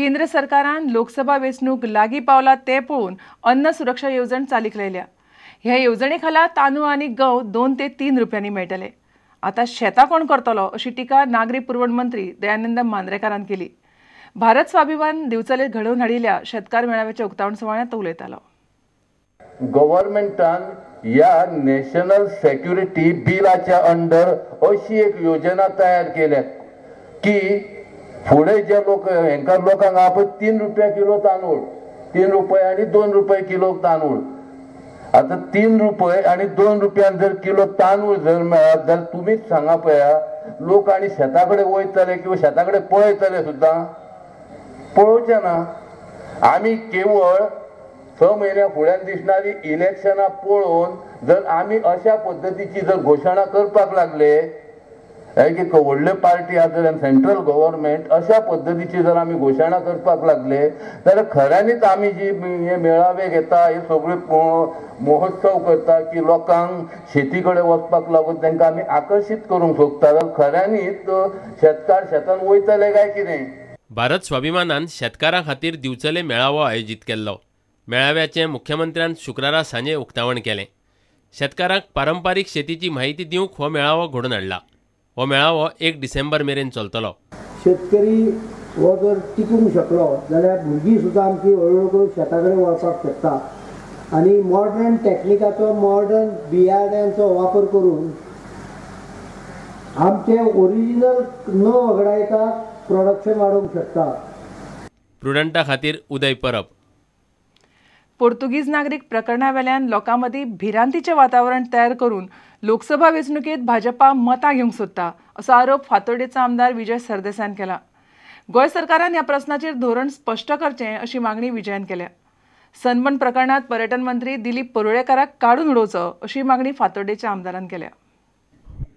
केंद्र सरकारान लोकसभा वेंचणूक लागीं पावला ते पळोवन अन्न सुरक्षा येवजण चालीक लायल्या. ह्या येवजणे खाला तांदूळ आनी गंव 2 ते 3 रुपयांनी मेळटले. आतां शेतां कोण करतलो अशी टिका नागरी पुरवण मंत्री दयानंद मांद्रेकारान केली. भारत स्वाभिमान दिवचले घडोवन हाडिल्ल्या शेतकार मेळाव्याच्या उक्तावण सुवाळ्यांत तो उलयतालो. गव्हर्मेंटान या नॅशनल सेक्युरिटी बिलाच्या अंडर अशी एक योजना तयार केल्या की फुडें जे लोक हेंकां लोकांक आहा पळय 3 रुपया किलो तांदूळ, 3 रुपये आनी 2 रुपये किलो तांदूळ. आतां 3 रुपये आनी 2 रुपयान जर किलो तांदूळ जर मेळत जाल्यार तुमीच सांगा पळया, लोक आनी शेता कडेन वयतले किंवा शेता कडेन पळयतले सुद्दां पळोवचे ना. आमी केवळ 6 म्हयन्या फुड्यान दिसणारी इलेक्शनां पळोवन जर आमी अशा पद्दतीची जर घोशणा करपाक लागले की व्हडल्यो पार्टी आसा आनी सेंट्रल गव्हर्मेंट अशा पद्दतीची जर आमी घोशणा करपाक लागले जाल्यार खऱ्यांनीच आमी जी हे मेळावे घेता, हे सगळे महोत्सव करता की लोकांक शेती कडेन वचपाक लागून तांकां आमी आकर्शीत करूंक सोदता, जाल्यार खऱ्यांनीच शेतकार शेतान वयतले काय कितें? भारत स्वाभिमानान शेतकारां खातीर दिवचले मेळावो आयोजीत केल्लो. मेळाव्याचें मुख्यमंत्र्यान शुक्रारा सांजे उक्तावण केलें. शेतकारांक पारंपारीक शेतीची म्हायती दिवंक हो मेळावो घडोवन हाडला. हो मेळावो 1 डिसेंबर मेरेन चलतलो. शेतकरी हो जर टिकूंक शकलो जाल्यार भुरगीं सुद्दां आमची हळूहळू करून शेता कडेन वळपाक शकता आनी मॉडर्न टॅक्निकाचो, मॉडर्न बियाण्यांचो वापर करून आमचें ओरिजिनल न वगडायता प्रोडक्शन वाडोवंक शकता. प्रुडंटा खातीर उदय परब. पोर्तुगीज नागरीक प्रकरणावेल्यान लोकां मदीं भिरांतीचें वातावरण तयार करून लोकसभा वेंचणुकेंत भाजपा मतां घेवंक सोदता असो आरोप फातोर्डेचो आमदार विजय सरदेसायान केला. गोंय सरकारान ह्या प्रस्नाचेर धोरण स्पश्ट करचें अशी मागणी विजयान केल्या. सनबर्न प्रकरणांत पर्यटन मंत्री दिलीप परुळेकाराक काडून उडोवचो अशी मागणी फातोर्डेच्या आमदारान केल्या.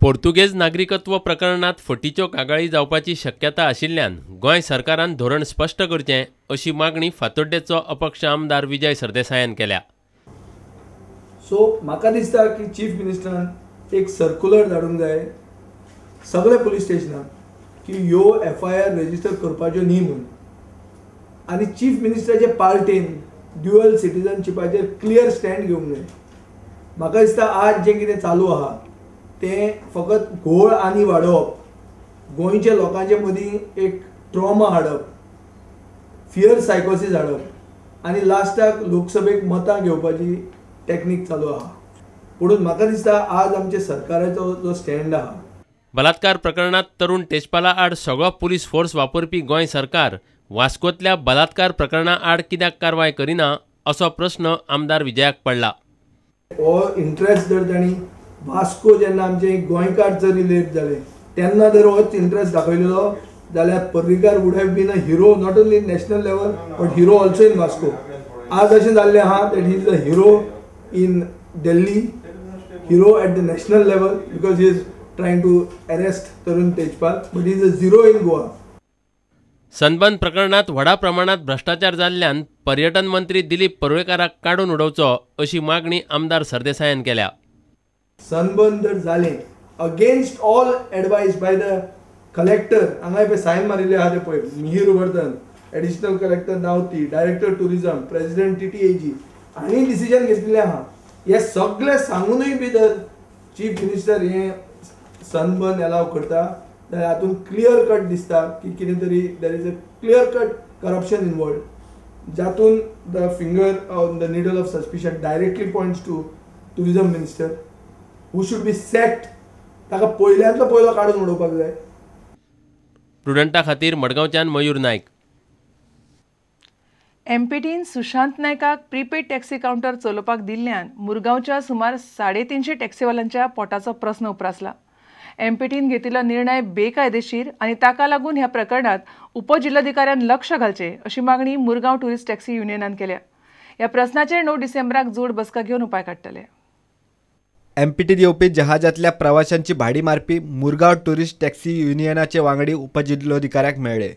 पोर्तुगेज नागरिकत्व प्रकरणांत फटीच्यो कागाळी जावपाची शक्यता आशिल्ल्यान गोंय सरकारान धोरण स्पश्ट करचें अशी मागणी फातोड्डेचो अपक्ष आमदार विजय सरदेसायान केल्या. सो म्हाका दिसता की चीफ मिनिस्टरान एक सर्कुलर धाडूंक जाय सगळे पुलीस स्टेशनाक की ह्यो एफआयआर रजिस्टर करपाच्यो न्ही म्हणून, आनी चीफ मिनिस्टराचे पार्टीन ड्युअल सिटीजनशिपाचेर क्लियर स्टँड घेवंक जाय. म्हाका दिसता आज जें कितें चालू आहा तें फकत घोळ आनी वाडोवप, गोंयच्या लोकांचे मदीं एक ट्रॉमा हाडप, फियर सायकोसीस हाडप आनी लास्टाक लोकसभेक मतां घेवपाची टॅक्नीक चालू आहा. म्हणून म्हाका दिसता आज आमच्या सरकाराचो जो स्टँड आहा. बलात्कार प्रकरणांत तरुण तेजपाला आड सगळो पुलीस फोर्स वापरपी गोंय सरकार वास्कोतल्या बलात्कार प्रकरणा आड कित्याक कारवाय करिना असो प्रस्न आमदार विजयाक पडला. हो इंट्रस्ट जर तांणी वास्को जेन्ना आमचे गोंयकार जर रिलेट जाले तेन्ना जर होच इंट्रस्ट दाखयलेलो जाल्यार Parrikar would have been a hero not only in national level but hero also in Vasco. आज अशें जाल्लें आहा that he is a hero in Delhi, hero at the national level because he is trying to arrest Tarun Tejpal, but he is a zero in Goa. Sunburn प्रकरणात व्हडा प्रमाणात भ्रष्टाचार जाल्ल्यान पर्यटन मंत्री दिलीप परुळेकाराक काडून उडोवचो अशी मागणी आमदार सरदेसायान केल्या. सनबर्न जर जालें against all advice by the collector, हांगा पळय सायन मारिल्ले आहा ते पळय, Mihir Vardhan, additional collector Navti, director tourism, president TTAG हांणी डिसिजन घेतिल्लें आहा. हे सगळे सांगूनय बी जर चीफ मिनिस्टर हे सनबर्न एलाव करता जाल्यार हातूंत क्लियर कट दिसता की कितें तरी there is a clear cut corruption involved, जातून the finger on the needle of suspicion directly points to tourism minister who should be sacked. ताका पयल्यांतलो पयलो काडून उडोवपाक जाय. प्रुडंटा खातीर मडगांवच्यान मयूर नायक. एमपीटीन सुशांत नायकाक प्रीपेड टॅक्सी कावंटर चलोवपाक दिल्ल्यान मुरगांवच्या सुमार 350 टॅक्सीवाल्यांच्या पोटाचो प्रस्न उप्रासला. एमपीटीन घेतिल्लो निर्णय बेकायदेशीर आनी ताका लागून ह्या प्रकरणात उपजिल्लोधिकाऱ्यान लक्ष घालचें अशी मागणी मुरगांव ट्युरिस्ट टॅक्सी युनियनान केल्या. ह्या प्रस्नाचेर 9 डिसेंबराक जोड बसका घेवन उपाय काडटले. एमपीटीत येवपी जहाजांतल्या प्रवाशांची भाडी मारपी मुरगांव ट्युरिस्ट टॅक्सी युनियनाचे वांगडी उपजिल्लोधिकाऱ्याक मेळ्ळे.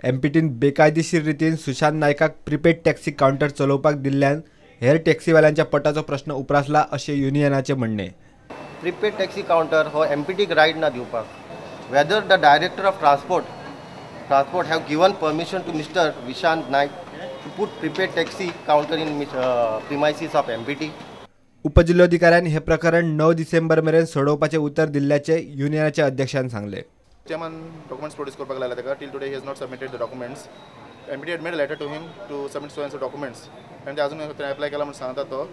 एमपीटीन बेकायदेशीर रितीन सुशांत नायकाक प्रीपेड टॅक्सी कावंटर चलोवपाक दिल्ल्यान हेर टॅक्सीवाल्यांच्या पटाचो प्रश्न उप्रासला अशें युनियनाचें म्हणणें. प्रीपेड टॅक्सी कावंटर हो एमपीटीक रायट ना दिवपाक. Whether the director of transport Transport have given permission to Mr. Vishant Naik to put prepaid taxi counter in premises of MPT. उपजिल्होधिकाऱ्यान हे प्रकरण 9 डिसेंबर मेरेन सोडोवपाचें उतर दिल्ल्याचें युनियनाच्या अध्यक्षान सांगलें. चेअरमॅन डॉक्युमेंट्स प्रोड्यूस करपाक लायला ताका. Till today he has not submitted the documents. MPT had made a letter to him to submit so and so documents आनी ते अजून अप्लाय केला म्हणून सांगता तो.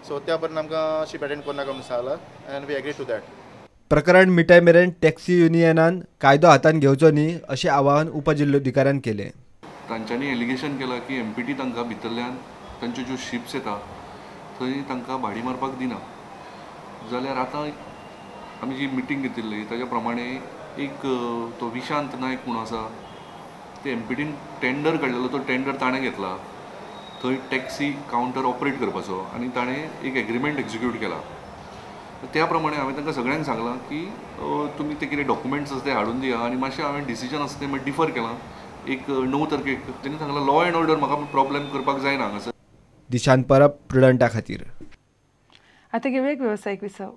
सो त्या पर्यंत आमकां शिप अटेंड करनाका म्हणून सांगला and we agree to that. प्रकरण मिटाय मेरेन टॅक्सी युनियनान कायदो हातान घेवचो न्ही अशें आवाहन उपजिल्होधिकाऱ्यान केलें. तांच्यांनी एलिगेशन केलां की एमपीटी तांकां भितरल्यान तांच्यो ज्यो शिप्स येता थंय तांकां भाडी मारपाक दिना. जाल्यार आतां आमी जी मिटींग घेतिल्ली ताच्या प्रमाणे एक तो विशांत नायक म्हूण आसा, ते एमपीटीन टेंडर काडलेलो, तो टेंडर ताणें घेतला थंय टॅक्सी कावंटर ऑपरेट करपाचो आनी ताणें एक एग्रीमेंट एक्जिक्यूट केला. त्या प्रमाणे हांवें तांकां सगळ्यांक सांगलां की तुमी ते कितें डॉक्युमेंट्स आसा ते हाडून दिया आनी मातशें हांवें डिसिजन आसा तें मागीर डिफर केलां एक 9 तारखेक. तेणी सांगलां लॉ एंड ऑर्डर म्हाका प्रॉब्लेम करपाक जायना हांगासर. दिशांत परब प्रुडंटा खातीर. आतां घेवया एक वेवसायीक विसव.